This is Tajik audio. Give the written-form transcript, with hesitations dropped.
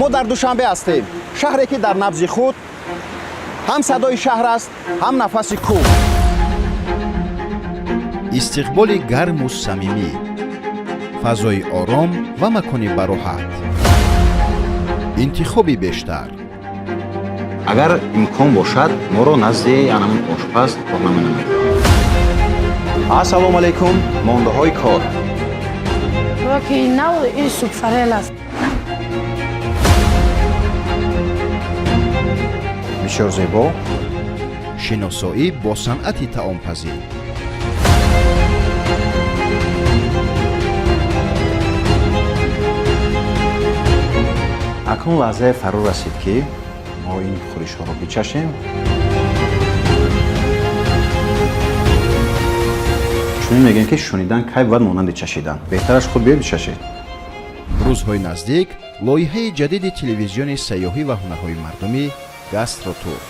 Мо дар Душанбе ҳастем, шаҳре ки дар набзи худ ҳам садои шаҳр аст, ҳам нафаси кӯҳ. Истиқболи гарму самимӣ, фазои ором ва макони бароҳат, интихоби бештар. Агар имкон бошад, моро назди анамун ошпаз роҳнамоӣ намоед. Ассалому алайкум, мондаҳои кор. Ки нав ин субфарел аст. Бисёр зебо. Шиносоӣ бо санъати таомпазӣ. Акнун лаҳзае фаро расид, ки мо ин хӯришҳоро бичашем. Чунин мегӯем, ки шунидан кай бувад монанди чашидан? Беҳтараш худ биёед, бичашед. Рӯзҳои наздик лоиҳаи ҷадиди телевизиони сайёҳӣ ва ҳунарҳои мардумӣ, Гастротур.